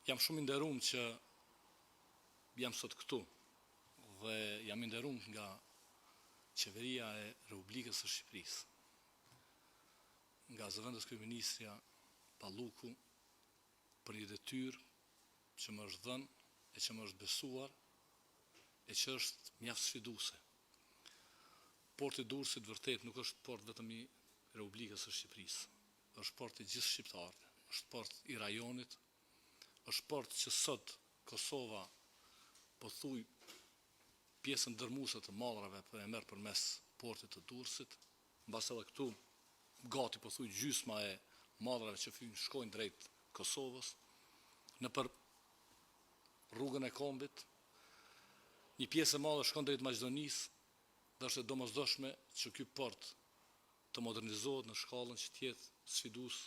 Jam shumë i nderuar që jam sot këtu dhe jam i nderuar nga Qeveria e Republikës së Shqipërisë, nga zëvendës kryeministrja Balluku për një detyrë që më është dhënë e që më është besuar e që është mjaft sfiduese. Porti i Durrësit vërtet nuk është port vetëm i Republikës së Shqipërisë, është port i gjithë shqiptarëve, është port i rajonit, është port që sot Kosova pothuaj pjesën dërmuese të mallrave po e merr përmes portit të Durrësit, mbase edhe këtu gati pothuaj gjysma e mallrave që hyjnë shkojnë drejt Kosovës, nëpër rrugën e kombit, një pjesë e madhe shkon drejt Maqedonisë dhe është e domosdoshme që ky port të modernizohet në shkallën që të jetë sfidues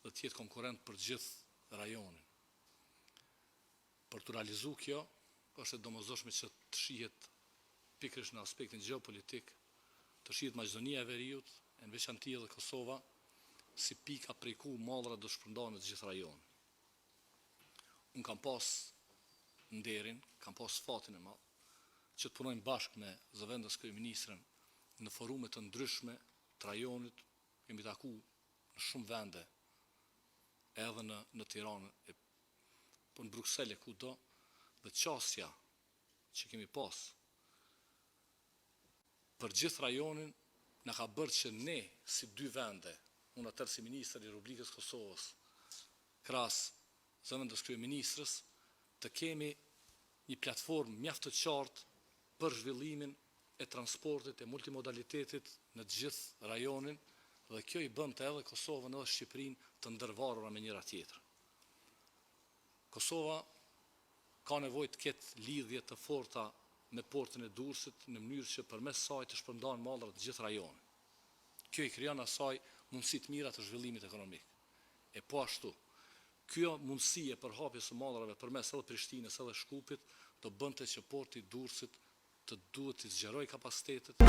dhe të jetë konkurrent për gjithë rajonin. Për t'u realizuar kjo, është e domosdoshme që të shihet pikërisht në aspektin gjeopolitik, të shihet Maqedonia e Veriut, e në veçanti edhe Kosova, si pika prej ku mallrat do të shpërndahen në të gjithë rajonin. Unë kam pas nderin, kam pas fatin e madh, që të punojmë bashkë me zëvendës kryeministren në forume të ndryshme të rajonit, jemi taku në shumë vende, edhe në, në Tiranë, e, po në Bruksel e kudo, dhe qasja që kemi pas për gjithë rajonin na ka bërë që ne si dy vende, unë atëherë si ministër i Republikës së Kosovës, krahas zëvendës kryeministres, të kemi një platformë mjaft të qartë për zhvillimin e transportit e multimodalitetit në të gjithë rajonin dhe kjo i bënte edhe Kosovën edhe Shqipërinë të ndërvarura me njëra tjetrën. Kosova ka nevojë të ketë lidhje të forta me portin e Durrësit në mënyrë që përmes saj të shpërndahen mallrat në gjithë rajonin. Kjo i krijon asaj mundësi të mira të zhvillimit ekonomik. E po ashtu, kjo mundësi e përhapjes së mallrave përmes edhe Prishtinës edhe Shkupit do bënte që porti i Durrësit të duhet të zgjerojë kapacitetet.